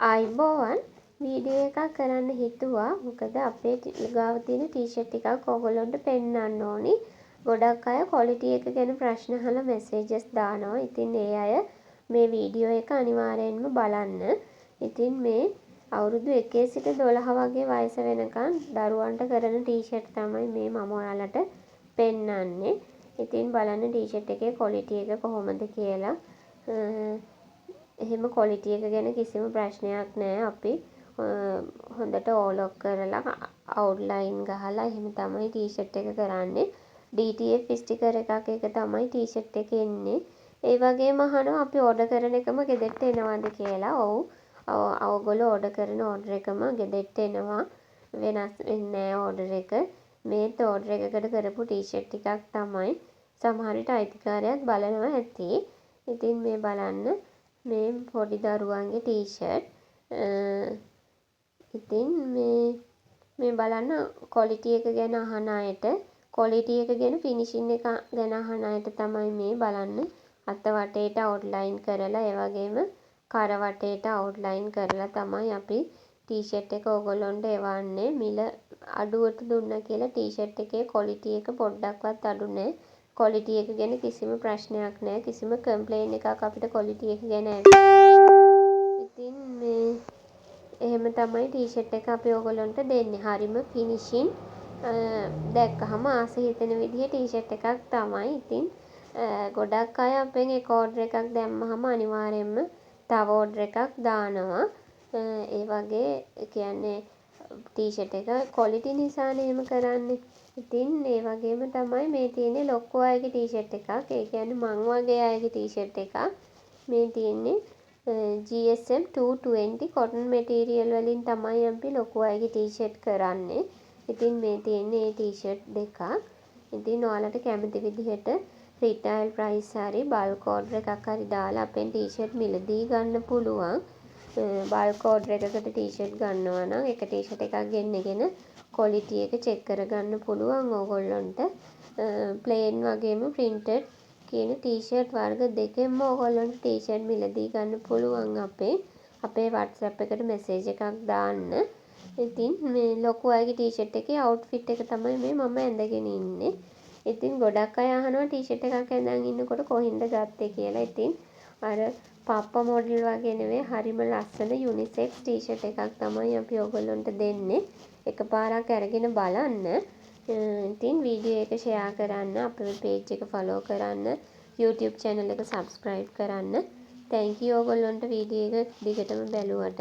ආයුබෝවන්. වීඩියෝ එකක් කරන්න හිතුවා. මොකද අපේ ගාව තියෙන ටී-ෂර්ට් ටිකක් ඕගොල්ලොන්ට පෙන්නන්න ඕනි. ගොඩක් අය ක්වොලිටි එක ගැන ප්‍රශ්න අහලා මැසේජස් දානවා. ඉතින් ඒ අය මේ වීඩියෝ එක අනිවාර්යෙන්ම බලන්න. ඉතින් මේ අවුරුදු 1 සිට 12 වගේ වයස වෙනකන් දරුවන්ට කරන ටී-ෂර්ට් තමයි මේ මම ඔයාලට පෙන්නන්නේ. ඉතින් බලන්න ටී-ෂර්ට් එකේ ක්වොලිටි එක කොහොමද කියලා. එහෙම ක්වොලිටි එක ගැන කිසිම ප්‍රශ්නයක් නෑ. අපි හොඳට ඕලොක් කරලා, අවුට්ලයින් ගහලා එහෙම තමයි ටී-ෂර්ට් එක කරන්නේ. DTF sticker එකක් එක තමයි ටී-ෂර්ට් එක එන්නේ. ඒ වගේම අහනවා අපි ඕඩර් කරන එකම ගෙදරට එනවද කියලා. ඔව්. ඔයගොල්ලෝ ඕඩර් කරන ඕඩර් එකම ගෙදරට එනවා. වෙනස් වෙන්නේ නෑ ඕඩර් එක. මේත් ඕඩර් එකකට කරපු ටී-ෂර්ට් ටිකක් තමයි. සමහර විට අයිතිකාරයාත් බලනවා ඇති. ඉතින් මේ බලන්න, මේ පොඩි දරුවන්ගේ ටී-ෂර්ට්. ඉතින් මේ මේ බලන්න, ක්වොලිටි එක ගැන අහන අයට, ක්වොලිටි එක ගැන, ෆිනිෂින් එක ගැන අහන අයට තමයි මේ. බලන්න, අත වටේට අවුට්ලයින් කරලා, ඒ වගේම කර වටේට අවුට්ලයින් කරලා තමයි අපි ටී-ෂර්ට් එක ඕගොල්ලොන්ට එවන්නේ. මිල අඩුවට දුන්නා කියලා ටී-ෂර්ට් එකේ ක්වොලිටි එක පොඩ්ඩක්වත් අඩු නෑ. ක්වොලිටි එක ගැන කිසිම ප්‍රශ්නයක් නෑ. කිසිම කම්ප්ලේන් එකක් අපිට ක්වොලිටි එක ගැන ඇවිල්ලා නෑ. ඉතින් මේ එහෙම තමයි ටී-ෂර්ට් එක අපි ඕගොල්ලොන්ට දෙන්නේ. හරිම ෆිනිෂින්, දැක්කහම ආස හිතෙන විදිහේ ටී-ෂර්ට් එකක් තමයි. ඉතින් ගොඩක් අය අපෙන් එක ඕඩර් එකක් දැම්මහම අනිවාර්යෙන්ම තව ඕඩර් එකක් දානවා. ඒ වගේ කියන්නේ ටී-ෂර්ට් එක ක්වොලිටි නිසානේ එහෙම කරන්නේ. ඉතින් ඒ වගේම තමයි මේ තියෙන්නේ ලොකු අයගේ ටී-ෂර්ට් එකක්. ඒ කියන්නේ මං වගේ අයගේ ටී-ෂර්ට් එකක්. මේ තියෙන්නේ GSM 220 cotton material වලින් තමයි අපි ලොකු අයගේ ටී-ෂර්ට් කරන්නේ. ඉතින් මේ තියෙන්නේ ඒ ටී-ෂර්ට් දෙකක්. ඉතින් ඔයාලට කැමති විදිහට රිටයිල් ප්‍රයිස් හරි බල්ක් ඕඩර් එකක් හරි දාලා අපෙන් ටී-ෂර්ට් මිලදී ගන්න පුළුවන්. බල්ක් ඕඩර් එකකට ටී-ෂර්ට් ගන්නවා නම් එක ටී-ෂර්ට් එකක් ගෙන්නගෙන ක්වොලිටි එක චෙක් කරගන්න පුළුවන් ඕගොල්ලන්ට. ප්ලේන් වගේම ප්‍රින්ටඩ් කියන ටී-ෂර්ට් වර්ග දෙකෙන්ම ඕගොල්ලන්ට ටී-ෂර්ට් මිලදී ගන්න පුළුවන් අපෙන්. අපේ WhatsApp එකට මැසේජ් එකක් දාන්න. ඉතින් මේ ලොකු අයගේ ටී-ෂර්ට් එකේ අවුට්ෆිට් එක තමයි මේ මම ඇඳගෙන ඉන්නේ. ඉතින් ගොඩක් අය අහනවා ටී-ෂර්ට් එකක් ඇඳන් ඉන්නකොට කොහින්ද ගත්තේ කියලා. ඉතින් අර පප්ප මොඩල් වගේ නෙවෙයි, හරිම ලස්සන යුනිසෙක්ස් ටී-ෂර්ට් එකක් තමයි අපි ඕගොල්ලන්ට දෙන්නේ. එකපාරක් අරගෙන බලන්න. ඉතින් වීඩියෝ එක ෂෙයා කරන්න, අපේ පේජ් එක ෆලෝ කරන්න, YouTube channel එක සබ්ස්ක්‍රයිබ් කරන්න. Thank you ඕගොල්ලන්ට වීඩියෝ එක දිගටම බැලුවට.